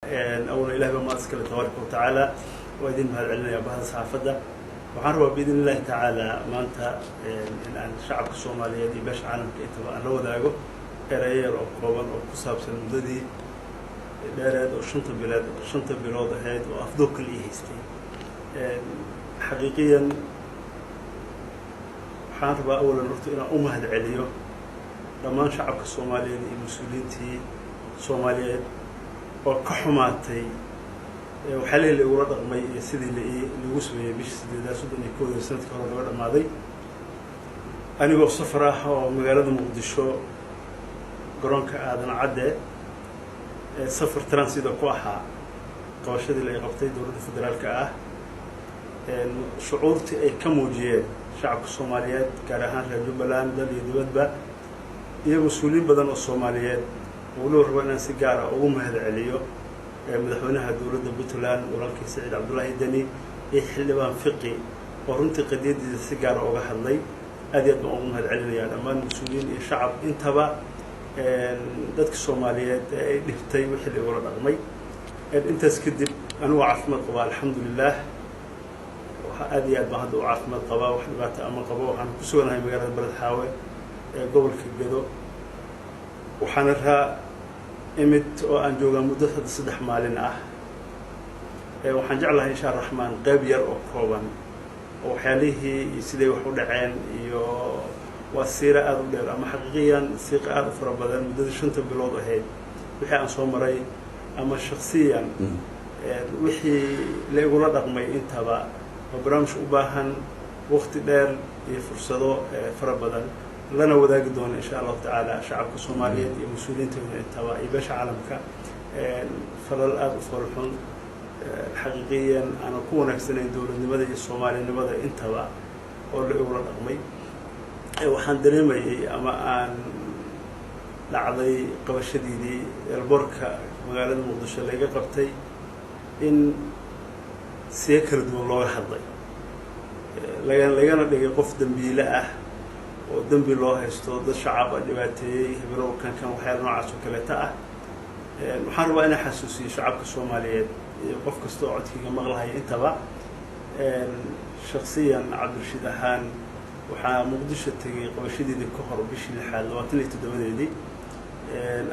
Awalna Ilahi baa mahad iskale, tabaaraka wa tacaala. Waa idin mahad celinayaa, bahda saxaafadda. Waxaan rabaa, biidn illahi tacaala, maanta in aan shacabka Soomaaliyeed iyo beesha caalamka intaba aan la wadaago erayo yar oo kooban oo ku saabsan muddadii dheereed oo 5 bilood ahayd oo afduubka la ii haystay. Xaqiiqiyan, waxaan rabaa awalan horta inaan u mahad celiyo dhammaan shacabka Soomaaliyeed iyo mas-uuliyiintii Soomaaliyeed oo ka xumaatay waxyaalihii la igula dhaqmay iyo sidii laigu sameeyey bishii sideedaad 31-da sanadkii hore naga dhammaaday, anigoo safar ah oo magaalada Muqdisho, garoonka Aadan Cadde, safar transit ku ahaa. Qabashadii la qabtay dowladda federaalka ah, shucuurtii ay ka muujiyeen shacabka Soomaaliyeed, gaar ahaan reer Jubbaland, dal iyo dibadba, iyo mas-uuliyiin badan oo Soomaaliyeed, weliba rabo inaan si gaara ugu mahad celiyo madaxweynaha dowladda Puntland, walaalkii Saciid Cabdullaahi Deni, iyo xildhibaan Fiqi oo runtii qadiyadiisa si gaara uga hadlay. Aad iyo aad baan ugu mahad celinayaa dhammaan mas-uuliyiin iyo shacab intaba, dadka Soomaaliyeed ee ay dhibtay wixii la igula dhaqmay. Intaas kadib, anigu caafimaad qabaa, alxamdulilah. Waxa aad iyo aad baan hadda u caafimaad qabaa, wax dhibaata ama qabo. Waxaan ku suganahay magaalada Beled Xaawe ee gobolka Gedo. Waxaana raa imid oo aan joogaa muddo hadda 3 maalin ah. Waxaan jeclahay, insha Araxmaan, qeyb yar oo kooban oo waxyaalihii iyo siday wax u dhaceen, iyo waa siira aada u dheer ama xaqiiqiyan siiqa aada u fara badan, muddada 5-ta bilood ahayd wixii aan soo maray ama shaksiyan wixii la igula dhaqmay intaba, waa barnaamij u baahan waqti dheer iyo fursado fara badan, lana wadaagi doono, insha Allahu tacaala, shacabka Soomaaliyeed iyo mas-uuliyiintooda intaba iyo beesha caalamka. Falal aada u foolxun, xaqiiqiyan aanan ku wanaagsanayn dowladnimada iyo Soomaalinimada intaba oo la igula dhaqmay. Waxaan dareemayay ama aan dhacday qabashadeedii airport-ka magaalada Muqdisho laga qabtay in siyo kala duwan looga hadlay, lagana dhigay qof dembiile ah oo dembi loo haysto, dad shacab a dhibaateeyey, hebelow kan waxyaala noocaas oo kaleeta ah. Waxaan rabaa inaan xasuusiyo shacabka Soomaaliyeed iyo qof kasta oo codkayga maqlahaya intaba, shaksiyan Cabdirashiid ahaan, waxaa Muqdisho tegay qabashadeedii ka hor bishii lixaad 27-deedii,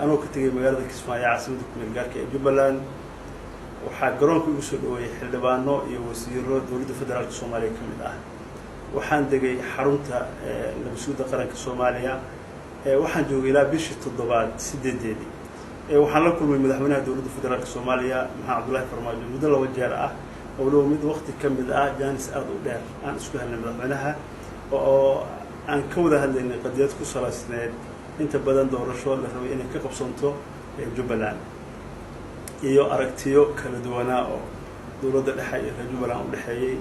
anoo ka tegay magaalada Kismaayo, caasimadda kumeel gaarka ee Jubbaland. Waxaa garoonka igu soo dhaweeyey xildhibaano iyo wasiiro dowladda federaalka Soomaaliya ka mid ah. Waxaan degay xarunta nabadsuudda qaranka Soomaaliya. Waxaan joogay ilaa bishii toddobaad 8-deedii. Waxaan la kulmay madaxweynaha dowladda federaalka Soomaaliya, Maxamed Cabdullaahi Farmaajo, muddo laba jeer ah, oo waliba mid waqti ka mid ah jaanis aada u dheer aan isku helnay madaxweynaha, oo aan ka wada hadlaynay qadiyad ku salaysneed inta badan doorasho la rabay inay ka qabsanto Jubbaland iyo aragtiyo kala duwanaa oo dowladda dhexe iyo reer Jubbaland u dhexeeyey.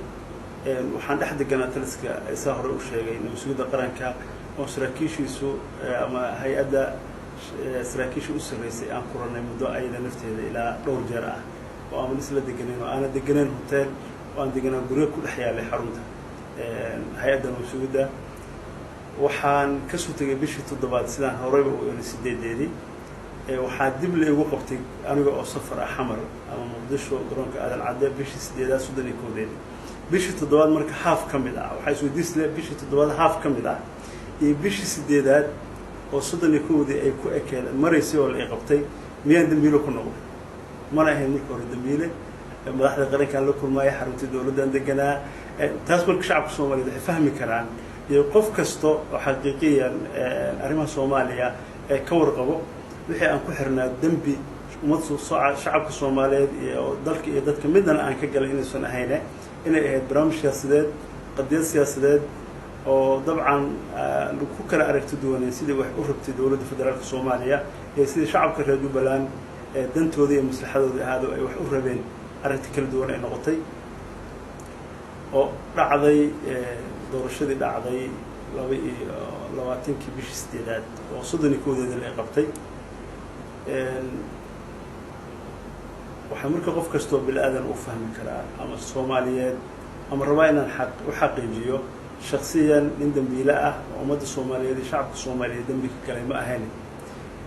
Waxaan dhex deganaa taliska, saa hore u sheegay, nabad qaranka, oo saraakiishiisu ama hay-adda saraakiisha u sarreysay aan kulanay muddo ayada nafteeda ilaa dhowr jeer ah, oo aanan isla deganayn, oo aanan deganayn hotel, oo aan deganaa guryo ku dhex yaalay xarunta hay-adda nabad. Waxaan kasoo tegay bishii toddobaad, sidaan horeyba u iri, 8-deedii. Waxaa dib la igu qabtay aniga oo safar ah Xamar ama Muqdisho, garoonka Aadan Cadde, bishii sideedaad 31-deedii. Bishii toddobaad marka half ka mid ah, waxaa isweydiisle, bishii toddobaad half ka mid ah iyo bishii sideedaad oo 31-dii ay ku ekeed maraysay oo la i qabtay, miyaan dembiile ku noqday? Mana ahayn marka hore dembiile. Madaxda qarankaan la kulmaaya, xaruntii dowladdan deganaa. Taas marka shacabka Soomaaliyeed waxay fahmi karaan, iyo qof kasta oo xaqiiqiyan arrimaha Soomaaliya ee ka warqabo, wixii aan ku xirnaa dembi ummad shacabka Soomaaliyeed iyo dalka iyo dadka midnana aan ka galay inaysan ahayne, inay ahayd barnaamij siyaasadeed, qadiyad siyaasadeed oo dabcan ku kala aragti duwaneen sidii wax u rabtay dowladda federaalka Soomaaliya iyo sidii shacabka reer Jubbaland ee dantooda iyo maslaxadooda ahaado ay wax u rabeen, aragti kala duwan ay noqotay oo dhacday doorashadii dhacday 22-kii bishii sideedaad oo 31-deeda la qabtay. Waxaa marka qof kastoo bini aadan u fahmi karaa ama Soomaaliyeed ama rabaa inaan u xaqiijiyo, shaksiyan nin dembiile ah oo ummadda Soomaaliyeed iyo shacabka Soomaaliyeed dembi ka galay ma ahayn.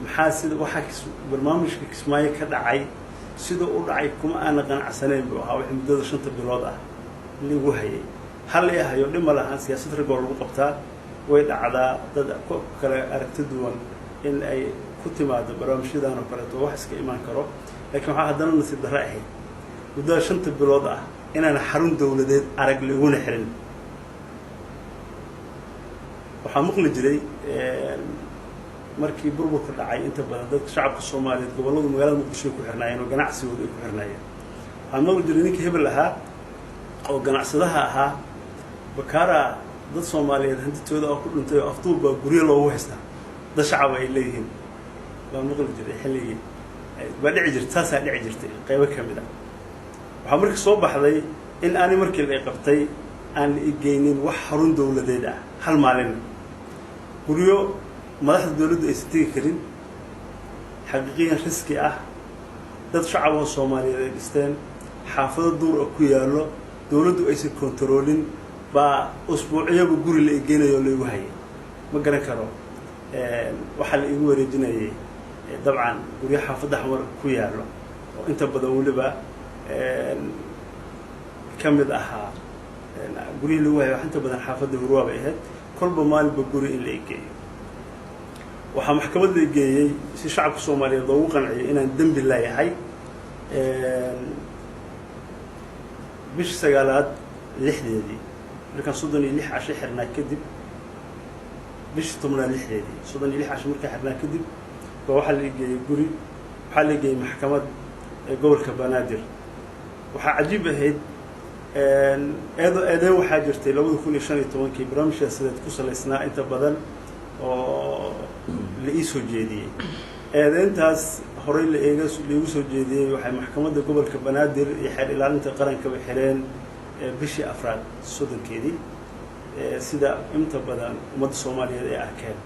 Maxaa sida waxaa barnaamijka Kismaayo ka dhacay Siduu u dhacay kuma aana qanacsanayn buu ahaa wixii muddada 5 bilood ah lagu hayay. Hal i hayo dhib ma lahan, siyaasad rag oo lagu qabtaa way dhacdaa, dad ku kale aragti duwan in ay ku timaado barnaamijyadan oo kaleeto wax iska imaan karo. Laakiin waxaa haddana nasiib darro ahayd muddada 5 bilood ah inaan xarun dowladeed arag laguna xirin. Waxaa maqli jiray markii burburka dhacay inta badan dadka shacabka Soomaaliyeed gobolladu magaalada Muqdisho ay ku xirnaayeen oo ganacsigooda ay ku xirnaayeen. Waxaa maqli jiray ninkii hebel ahaa oo ganacsadaha ahaa bakaara dad Soomaaliyeed hantitooda oo ku dhintay oo afduub baa guryo loogu haystaa, dad shacab ay leeyihiin baa maqli jiray. Xilligii baa dhici jirtay, saasaa dhici jirtay qaybo ka mid ah. Waxaa markii soo baxday in aani markii la qabtay aan la igeynin wax xarun dowladeed ah hal maalin, guryo madaxda dowladdu aysan tegi karin, xaqiiqiyan riski ah, dad shacab oo Soomaaliyeed ay dhisteen, xaafado duur oo ku yaallo, dowladdu aysan kontaroolin, baa usbuuciyaba guri la igeynayo oo laigu hayay. Ma garan karo waxaa la igu wareejinayay dabcan guryo xaafadda Xamar ku yaallo oo inta badan weliba ka mid ahaa guryihii lagu hayay, wax inta badan xaafadda Hurwaa bay ahayd, kolba maalinba guri in la igeeyo. Waxaa maxkamad la geeyey si shacabka Soomaaliyeed loogu qanciyo inaan dembi leeyahay bishii 9aad 6deedii, markaan 36 casho xirnaa kadib, bishii 10aad 6deedii, 36 casho markaan xirnaa kadib baa waxaa la igeeyey guri, waxaa la igeeyey maxkamad ee gobolka Banaadir. Waxaa cajiib ahayd eedo eedeen waxaa jirtay 2015kii barnaamij siyaasadeed ku salaysnaa inta badan oo la ii soo jeediyey. Eedeyntaas horey laigu soo jeediyey waxay maxkamadda gobolka Banaadir iyo xeer ilaalinta qarankaba xireen bishii 4aad 30keedii, sida inta badan ummadda Soomaaliyeed ay arkeen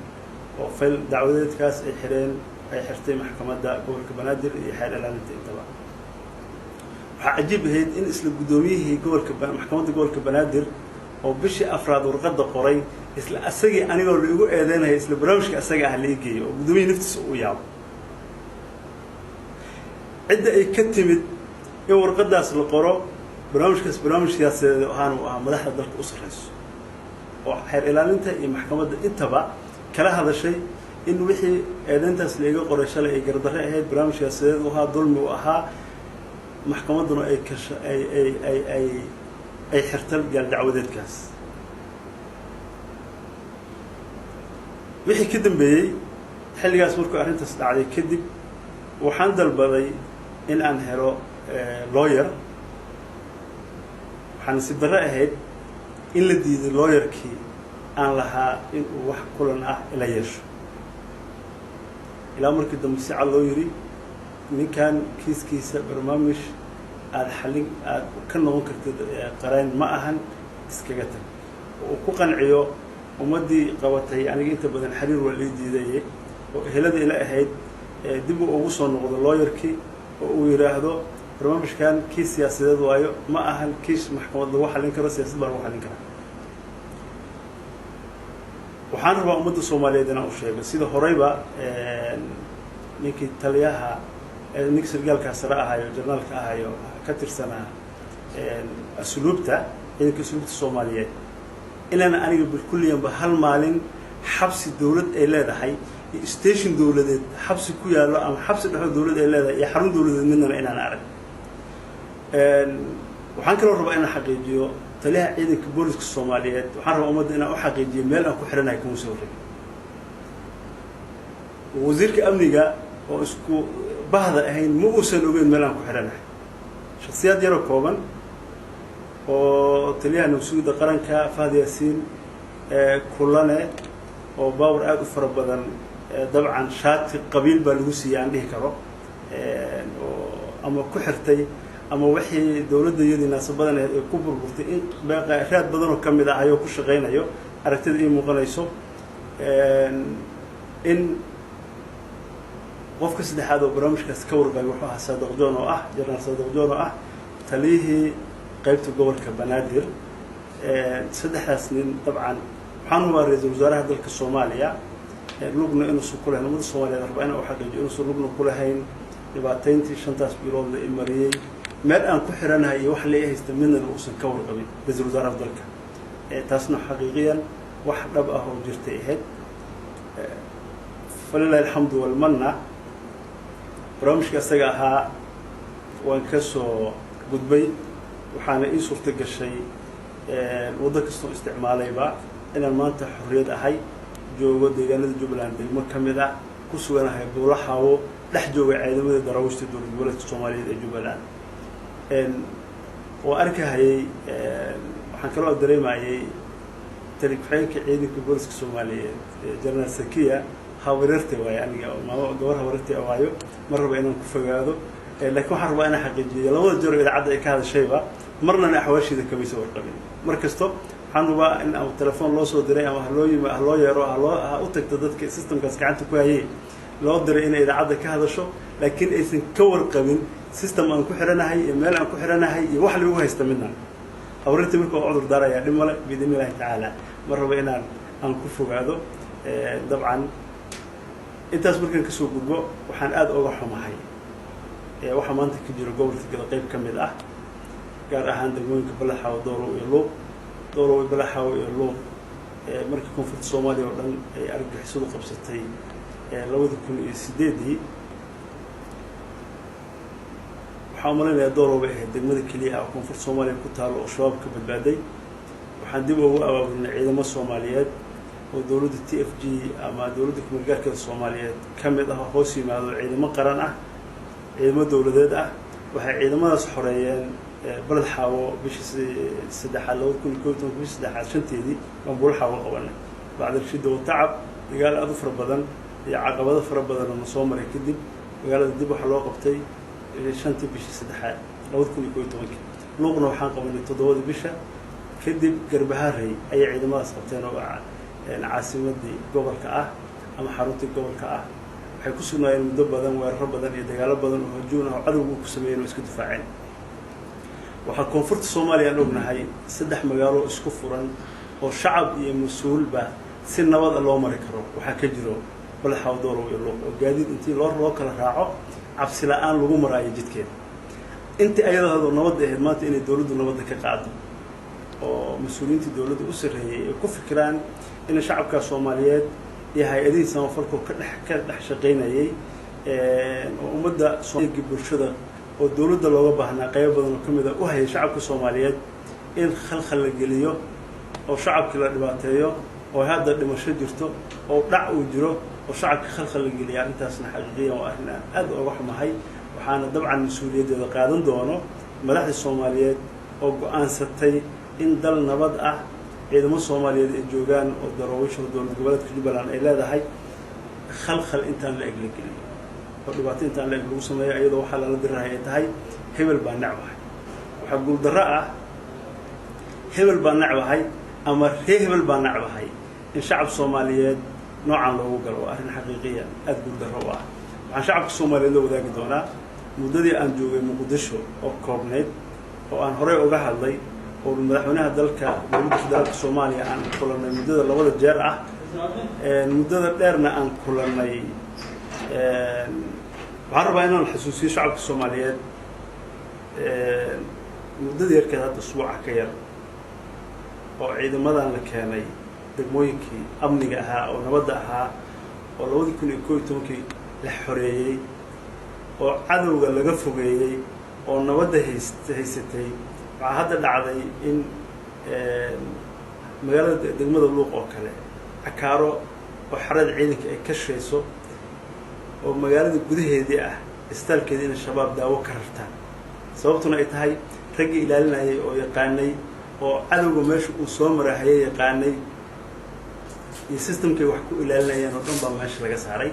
oo fayl dacwadeedkaas ay xireen ay xirtay maxkamadda gobolka Banaadir iyo xeer ilaalinta intaba. Waxaa cajiib ahayd in isla guddoomiyihii gobolka maxkamadda gobolka Banaadir oo bishii 4aad warqadda qoray isla asagii anigoo la igu eedeynaya isla barnaamijka asaga ah la ii geeyo oo guddoomiyihii naftiisa uu yaabo. Cidda ay ka timid in warqaddaas la qoro barnaamijkaas barnaamij siyaasadeed ahaan uu ahaa madaxda dalka u sarreyso oo xeer ilaalinta iyo maxkamadda intaba kala hadashay in wixii eedeyntaas la iga qoray shalay ay gardarre ahayd, barnaamij siyaasadeed u ahaa, dulmi u ahaa, maxkamadduna ay kasha ay ay ay ay ay xirta gaal dacwadeedkaas. Wixii ka dambeeyey xilligaas markuu arrintaas dhacday kadib waxaan dalbaday in aan helo lawyer. Waxaa nasiib darro ahayd in la diiday lawyerkii aan lahaa in uu wax kulan ah ila yeesho, ilaa markii dambe si cad loo yidhi ninkan kiiskiisa barnaamij aada xallin aada ka noqon kartid qareen ma ahan, iskaga tag. Oo uu ku qanciyo ummaddii qabatay aniga inta badan xiriir waa lii diidaye oo ehelada ila ahayd dib uu ugu soo noqdo lawyerkii oo uu yidhaahdo barnaamijkan kiis siyaasadeed waayo, ma ahan kiis maxkamad lagu xallin karo, siyaasad baa lagu xallin karaa. Waxaan rabaa ummadda Soomaaliyeed inaan u sheego sida horeyba ninkii taliyaha ninkii sargaalkaa sare ahayo jarnaalka ahayo ka tirsanaa asluubta ciidanka asluubta Soomaaliyeed inaan aniga bilkulliyanba hal maalin xabsi dowlad ay leedahay iyo station dowladeed xabsi ku yaallo ama xabsi dhexo dowlad ay leedahay iyo xarun dowladeed midnaba inaan arag. Waxaan kaloo rabaa inaan xaqiijiyo taliyaha ciidanka booliska Soomaaliyeed, waxaan rabaa ummadda inaan u xaqiijiyo meel aan ku xiranahay kuma soo horreyn. Wasiirka amniga oo isku bahda ahayn ma uusan ogeyn meel aan ku xiranahay. Shaksiyaad yaroo kooban oo taliyaha nabad-sugidda qaranka Fahad Yaasiin kulane oo baawar aada u fara badan, dabcan shaati qabiil baa lagu siiyey aan dhihi karo, oo ama ku xirtay ama wixii dowladda iyadii naasabadan ahayd ay ku burburtay in raad badan oo ka mid ah ayoo ku shaqaynayo aragtida ii muuqanayso in qofka saddexaad oo barnaamijkaas ka warqabay wuxuu ahaa Saadiq John oo ah Jenaraal Saadiq John oo ah taliyihii qaybta gobolka Banaadir. Saddexdaas nin dabcan waxaan hubaa ra-iisul wasaaraha dalka Soomaaliya lugna inuusan ku lahayn, ummadda Soomaaliyeed rabaa inaan u xaqiijiyo inuusan lugna ku lahayn Dhibaatayntii 5taas bilood la imariyey, meel aan ku xiranahay iyo wax la haysta midnana uusan ka warqabin ra-iisul wasaaraha dalka. Taasna xaqiiqiyan wax dhab ah oo jirtay ahayd. Falilahi alxamdu walmanna, barnaamijka isaga ahaa waan ka soo gudbay. Waxaana ii suurto gashay waddo kastoo isticmaalayba inaan maanta xorriyad ahay, joogo deegaanada Jubbaland degmo ka mid ah, ku suganahay Buulaxaawo, dhex jooga ciidamada daraawiishta dowlad goboleedka Soomaaliyeed ee Jubbaland. Waa arkahayay, waxaan kaloo dareemayay tali ku-xigeenka ciidanka booliska Soomaaliyeed, Jenaraal Sakiya, habaryartay waayo. Aniga maamo gabar habaryartay waayo, ma raba inaan ku fogaado, laakiin waxaan rabaa inaan xaqiijiyo labada jeer oo idaacadda ay ka hadashayba marnana axwaashiida kamaysa warqabin. Mar kasto waxaan hubaa in ama telefoon loo soo diray ama haloo yimi, haloo yeero, haloo ha u tagto dadka systemkaas gacanta ku hayay loo diray inay idaacadda ka hadasho, laakiin aysan ka warqabin system aan ku xiranahay iyo meel aan ku xiranahay iyo wax lagu haysta midna. Habaryartii marka waa cudur daarayaa, dhib male biidni Illaahi tacaala. Ma rabo inaan aan ku fogaado. Dabcan intaas markaan kasoo gudbo, waxaan aada oga xumahay waxaa maanta ka jiro gobolka Gado qeyb ka mid ah, gaar ahaan degmooyinka Balaxaawo, Doolow iyo Luuq. Doolow iyo Balaxaawo iyo Luuq, markii koonfurta Soomaaliya oo dhan ay argagixisadu qabsatay 2008-dii, waxaan umalaynayaa Doolow bay ahayd degmada keliya ah oo koonfurta Soomaaliya ku taalo oo Shabaab ka badbaaday. Waxaan dib ugu abaabulnay ciidamo Soomaaliyeed oo dowladda TFG ama dowladda kumeel gaarkeeda Soomaaliyeed ka mid ah oo hoos yimaado, ciidamo qaran ah, ciidamo dowladeed ah. Waxay ciidamadaas xoreeyeen Baled Xaawo bishii saddexaad 2011, bishii saddexaad 5teedii baan Buula Xaawo qabanay. Bacda shidda wa tacab, dagaal aada u fara badan iyo caqabado fara badan oo na soo maray kadib, magaalada dib waxaa loo qabtay 5tii bishii saddexaad 2011-kii. Luuqna waxaan qabanay 7-dii bisha kadib. Garbaharey ayay ciidamadaas qabteen oo caasimadii gobolka ah ama xaruntii gobolka ah. Waxay ku sugnaayeen muddo badan, weeraro badan iyo dagaalo badan oo hujuun ah oo cadowga ku sameeyeen oo iska difaaceen. Waxaa koonfurta Soomaaliya aan ognahay saddex magaalo isku furan oo shacab iyo mas-uulba si nabad a loo mari karo. Waxaa ka jiro Balaxaaw, Doolow iyo Luuq, oo gaadiid intii loo kala raaco cabsi la-aan lagu maraayo jidkeeda. Intii ayadoo nabadda ahayd, maanta inay dowladdu nabadda ka qaado oo mas-uuliyiintii dowladda u sarreeyey ay ku fikiraan in shacabka Soomaaliyeed iyo hay-adihii samafalka ka dhex shaqaynayay oo ummadda bulshada oo dowladda looga baahnaa qaybo badan oo ka mid a u hayay shacabka Soomaaliyeed, in khalkhal la geliyo oo shacabkii la dhibaateeyo, oo hadda dhimasho jirto oo dhac uu jiro oo shacabka khalkhal la geliya, arrintaasna xaqiiqiyan waa arrin aan aada oga xumahay. Waxaana dabcan mas-uuliyaddeeda qaadan doono madaxda Soomaaliyeed oo go-aansatay in dal nabad ah ciidamo Soomaaliyeed ay joogaan oo daraawiisha dowlad goboleedka Jubbaland ay leedahay khalkhal intaan la eg la geliyo oo dhibaato intaan la eg lagu sameeyo, iyadoo waxaa lala dirirahay ay tahay hebel baa necbahay. Waxaa guuldarro ah hebel baa necbahay ama ree hebel baa necbahay in shacab Soomaaliyeed noocan loogu galo. Waa arrin xaqiiqiya aada guuldarro u ah. Waxaan shacabka Soomaaliyeed la wadaagi doonaa muddadii aan joogay Muqdisho oo koobnayd oo aan horey uga hadlay oo madaxweynaha dalka dowladda federaalka Soomaaliya aan kulannay muddada labada jeer ah, muddada dheerna aan kulannay. Waxaan rabaa inaan xasuusiyo shacabka Soomaaliyeed muddada yarkeed hadda usbuuca ka yar oo ciidamadan la keenay degmooyinkii amniga ahaa oo nabadda ahaa oo 2011-kii la xoreeyey oo cadowga laga fogeeyey oo nabadda haysatay. Waxaa hadda dhacday in magaalada degmada Luuq oo kale, Cakaaro oo xerada ciidanka ay ka shayso oo magaalada gudaheedii ah, istaalkeedii inay Shabaab daawo ka rartaan, sababtuna ay tahay raggii ilaalinayay oo yaqaanay oo cadowga meesha uu soo marahayay yaqaanay iyo systemkay wax ku ilaalinayeen oo dhan baa meesha laga saaray.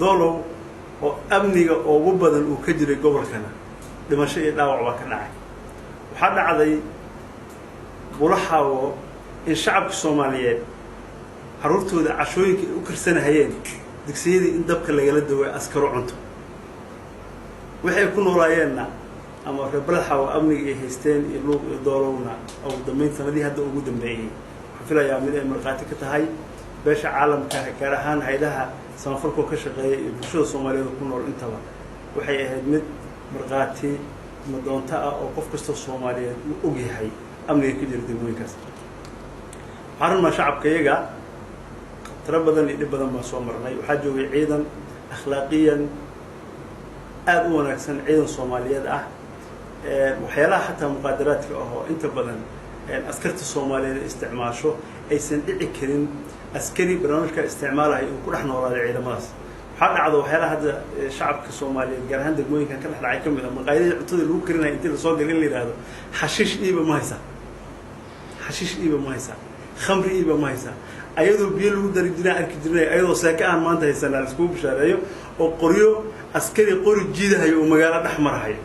Doolow oo amniga ugu badan uu ka jiray gobolkana dhimasho iyo dhaawac baa ka dhacay. Waxaa dhacday Bulaxaawo in shacabka Soomaaliyeed carruurtooda cashooyinka ay u karsanahayeen dugsiyadii in dabka lagala daway askaro cunto. Waxay ku noolaayeenna ama reer Balaxaawo amniga ay haysteen iyo Luuq iyo Doolowna ugu dambeyn sanadihii hadda ugu dambeeyey, waxaan filayaa mid ay markhaati ka tahay beesha caalamka, gaar ahaan hay-adaha samafalkoo ka shaqeeya iyo bulshada Soomaaliyeed ku nool intaba. Waxay ahayd mid markhaati madoonto ah oo qof kastoo Soomaaliyeed uu og yahay amniga ka jira degmooyinkaas. Waxaan rabnaa shacabka iyaga, tiro badan iyo dhib badan baan soo marnay. Waxaa joogay ciidan akhlaaqiyan aada u wanaagsan, ciidan Soomaaliyeed ah. Waxyaalaha xataa muqaadaraadka ah oo inta badan askarta Soomaaliyeed isticmaasho, aysan dhici karin askari barnaamijka isticmaalahay uu ku dhex noolaaday ciidamadaas. Waxaa dhacdo waxyaalaha hadda shacabka Soomaaliyeed, gaar ahaan degmooyinkan ka dhex dhacay, ka mid ah maqaayadihii cuntadii lagu karinaya intii lasoo galay in la yidhaahdo: "Xashiish iiba ma haysaa? Xashiish iiba ma haysaa? Khamri iiba ma haysaa?" Ayadoo biyo lagu dari jiraan arki jirnay, ayadoo seeka aan maanta haysanaa laiskugu bishaareeyo, oo qoryo askari qori jiidahayo oo magaalo dhex marahayo,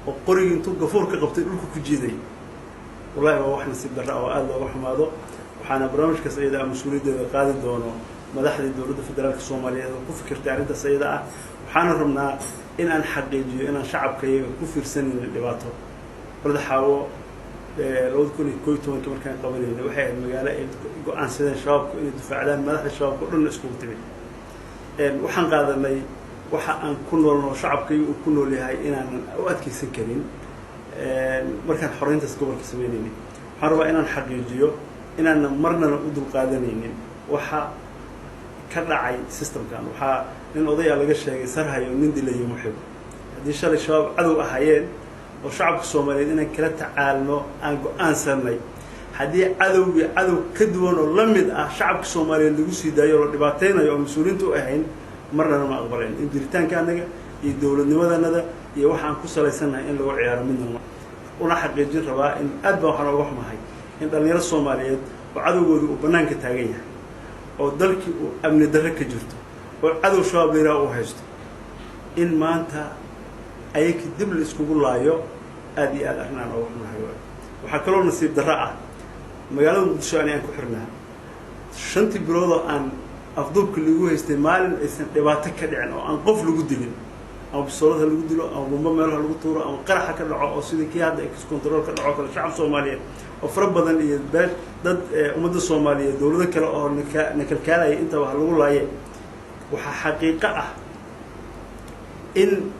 oo qorigii intuu gafuur ka qabtay dhulka ku jiiday. Wallahi waa wax nasiib darra oo aada looga xumaado. Waxaana barnaamijkaas iyada ah mas-uuliyaddeeda qaadi doono madaxdii Dowladda Federaalka Soomaaliyeed oo ku fikirtay arrintaas iyada ah. Waxaana rabnaa in aan xaqiijiyo inaan shacabka iyaga ku fiirsanaynin dhibaato. Baled Xaawo 2011-kii markaan qabanayna waxay ahayd magaalo ay go-aansadeen Shabaabku inay difaacdaan. Madaxda Shabaabka o dhanna iskugu timid. Waxaan qaadanay waxa aan ku noolnoo shacabka uu ku nool yahay inaanan u adkeysan karin. Markaan xoreyntaas gobolka sameynaynay, waxaan rabaa inaan xaqiijiyo inaanan marnana u dulqaadanaynin waxa ka dhacay systemkan. Waxaa nin odayaa laga sheegay: "Sarhayo nin dilayo muxib." Haddii shalay Shabaab cadow ahaayeen oo shacabka Soomaaliyeed inaan kala tacaalno aan go-aansanay, haddii cadowgii cadow ka duwan oo la mid ah shacabka Soomaaliyeed lagu sii daayo oo la dhibaateynayo oo mas-uuliyiinta u ahayn, marnana ma aqbalayn in jiritaanka annaga iyo dowladnimadanada iyo waxa aan ku salaysannahay in lagu ciyaaro midna. Una xaqiijin rabaa in aad baan waxaan oga xumahay in dhalinyaro Soomaaliyeed oo cadowgooda uu bannaanka taagan yahay, oo dalkii uu amni darro ka jirto, oo cadow Shabaab la yidhaha uu haysto, in maanta ayakii dib la iskugu laayo. Aada iyo aad arrin aan oga xumahay. Waxaa kaloo nasiib darro ah magaalada Muqdisho ani aan ku xirnaa 5-tii biloodoo aan afduubka lagu haystay, maalin aysan dhibaato ka dhicin oo aan qof lagu dilin, ama bisoolad ha lagu dilo, ama bumbo meel ha lagu tuuro, ama qaraxa ka dhaco, oo sidii kii hadda control ka dhaco kale, shacab Soomaaliyeed oo fara badan iyo bee dad ummadda Soomaaliyeed, dowlado kale oo nakalkaalaya intaba ha lagu laaye. Waxaa xaqiiqo ah in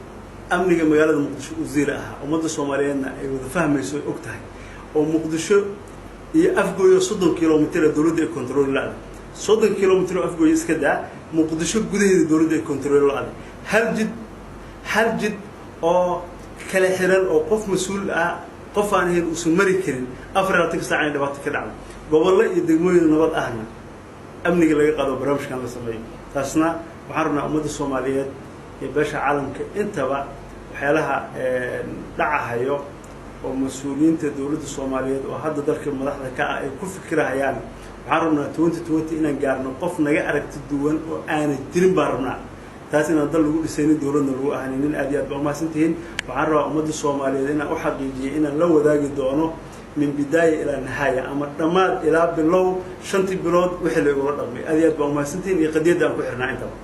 amniga magaalada Muqdisho uu zero ahaa, ummadda Soomaaliyeedna ay wada fahmayso, ay og tahay, oo Muqdisho iyo Afgooyo 30 kilomitr dowladda ay control la-da. 30 kilomitr oo Afgooyo iska daa, Muqdisho gudaheeda dowladda ay control la-da. Hal jid, hal jid oo kala xiran oo qof mas-uul ah, qof aan ahayn uusan mari karin, 24-ka saac inay dhibaato ka dhacdo, gobollo iyo degmooyin nabad ahna amniga laga qaado, barnaamijkan la sameeyo. Taasna waxaan rabnaa ummadda Soomaaliyeed iyo beesha caalamka intaba waxyaalaha dhacahayo oo mas-uuliyiinta dowladda Soomaaliyeed oo hadda dalka madaxda ka ah ay ku fikirahayaan. Waxaan rabnaa 2020 inaan gaarno qof naga aragti duwan oo aanay jirin baan rabnaa. Taas inaan dal lagu dhisaynin, dowladna lagu ahaninin. Aad iyo aad baa umahadsantihiin. Waxaan rabaa ummadda Soomaaliyeed inaan u xaqiijiyay inaan la wadaagi doono min bidaaya ilaa nihaaya ama dhammaad ilaa bilow 5-tii bilood wixii la igula dhaqmay. Aad iyo aad baa umahadsantihiin iyo qadiyadda aan ku xirnaa intaba.